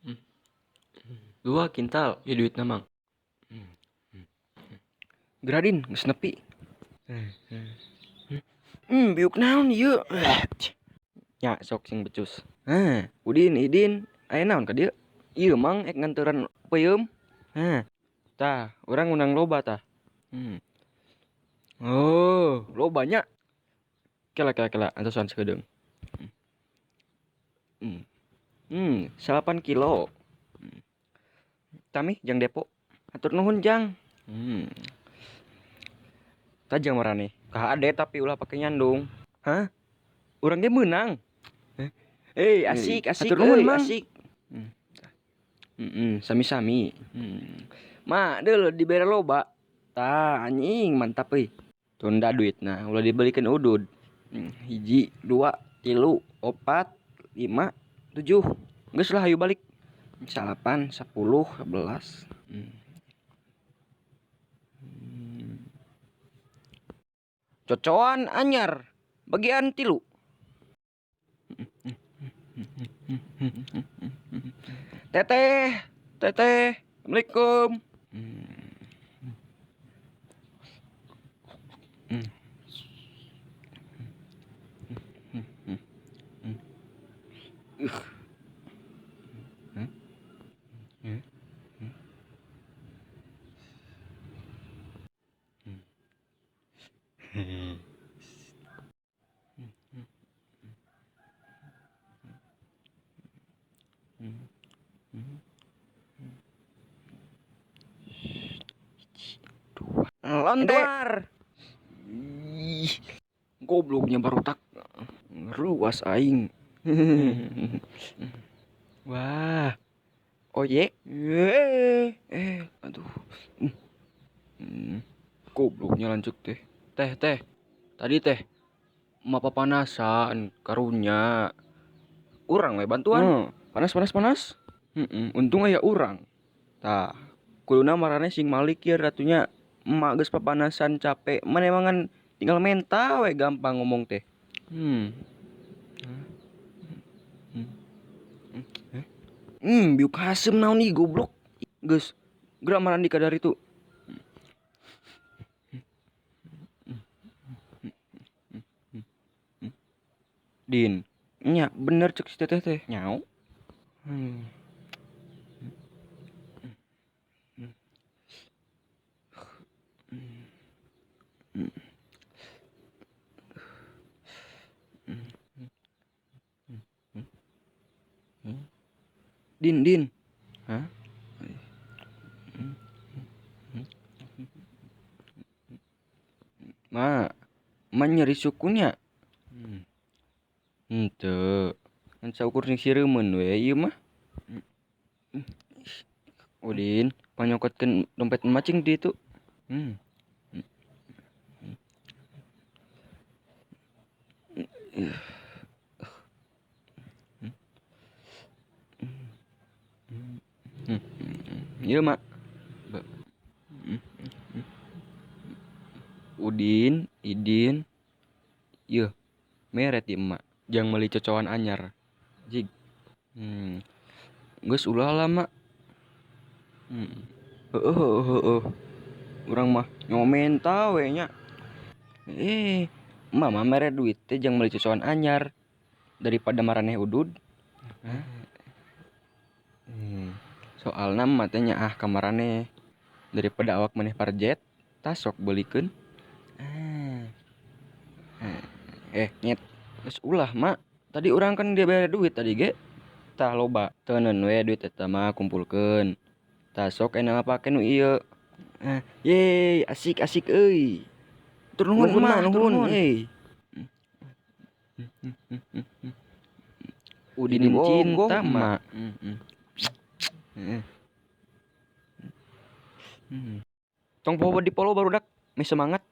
2 kintal ya duitna Mang. Gradin geus nepi. Biuk naon ieu? Nya sok sing becus. Hah, Udin, Idin, aya naon ka dieu? Ieu Mang ek nganteran peuyeum. Hah. Tah, urang ngundang loba tah. Oh, loba nya. Kela kela kela antosan sakedeung. 8 kilo. Tami jang depo. Hatur nuhun jang. Tah jang maraneh. Ka ade tapi ulah pake nyandung. Hah? Urang ge meunang. Eh, asik asik Hatur nuhun, euy, Mang. Asik. Sami-sami. Ma, deul dibere loba. Tah anjing mantap euy. Tunda duitna ulah dibelikeun udud. 1, 2, 3, 4, 5, 7. Geus lah hayu balik. 9, 10, 11. Cocoan anyar bagian 3. Teteh, teteh, assalamualaikum. Lonte. Ih, gobloknya barudak ruas aing. Wah, oyek. Aduh. Gobloknya lanjut teh. Teh, teh. Tadi teh mah papanasan karunya. Urang we bantuan. Panas, panas, panas. Untung aya urang. Tah, kuduna maraneh sing malik ieu ratunya. Emak geus papanasan capek, maneh mah ngan tinggal menta we gampang ngomong teh. Biuk haseum naon ieu goblok. Geus, geura marandi ka dari tu. Din, nya bener cek si teteh teh nyau. Din, din. Hah? Ma, ma nyeri sukunya. Henteu. Ngan saukur sing sireumeun we ieu mah. Udin, panyokotkeun dompet emak cing di ditu. Ieu mak. Udin, Idin. Ieu mere ti emak jang meuli cocoan anyar. Jig. Geus ulah lah mak. Heueuh heueuh heueuh. Urang mah nyomenta we nya. Emak mah mere duit teh jang meuli cocoan anyar daripada maraneh udud. Soalna emak teh nyaah ka maraneh daripada awak maneh parjet tah sok beulikeun. Nyet. Geus ulah mak. Tadi urang kan dibere duit tadi ge. Tah loba. Teuneun we duit eta mah kumpulkeun. Tah sok enak pake nu ieu. Yeay, asik asik euy. Tur nuhun Nuhun, mah, nuhun. Nuhun euy. Udin Ini cinta bogoh, mak. Tong poho di follow barudak, meh semangat.